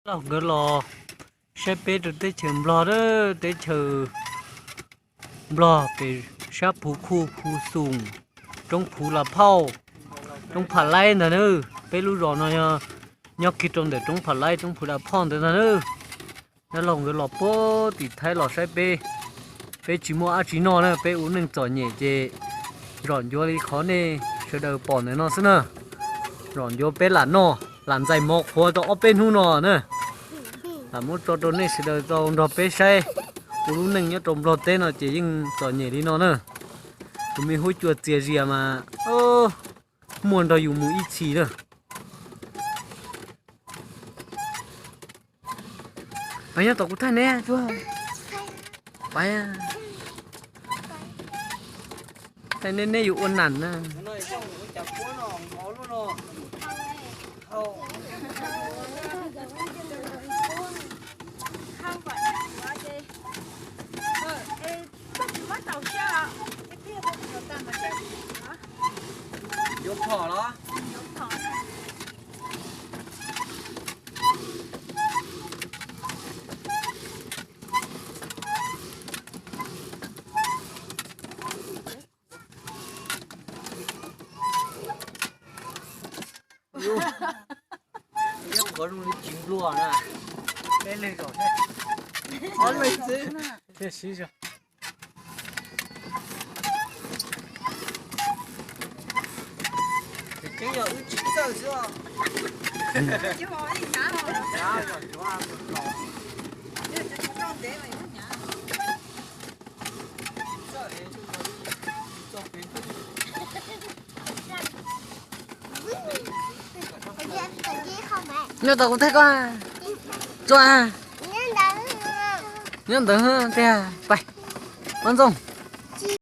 Los nkawd los saib peb rau teb chaws Nplog, teb chaws Nplog pem sab Phuv Khuj, Phuv Xoom, roob Phuv Las Phauj, roob Pham Laib ntag na. Peb lub zos no nyob kiag rau ntawm roob Pham Laib, roob Phuv Las Phauj ntawd ntag na. Dab laug nkawd los puag tim Thaib los saib peb, peb tsis muaj dab tsi noj na, peb ua neej txom nyem ces zom ncuav li qhov nej sawv daws pom ntawm no xwb na. Zom ncuav peb lam noj, lam ntxais mov qhuav tau ob peb hnub no na, lam muab tso rau nej sawv daws tau nrog peb saib. Ua lub neej nyob rau Nplog teb no ces yeej txom nyem li no na. Tus me huab cua txias zias mas muaj nrog yus mus ib txhis na. Pab nyob tom kuv thaij neb, thaij neb, neb yuav ua nam na. Yuav phom los? Ib qhuav zoo li tsis nplua na. Peb leeg zaum thiab. Ob leeg xwb. Thiaj siv zog. Tseem ceeb yog wb tsis txawj xwb os. Nyob tau kuv thaij koj. Tsuas. Nyob ntawd tiag. Pais, Pab Ntxooj.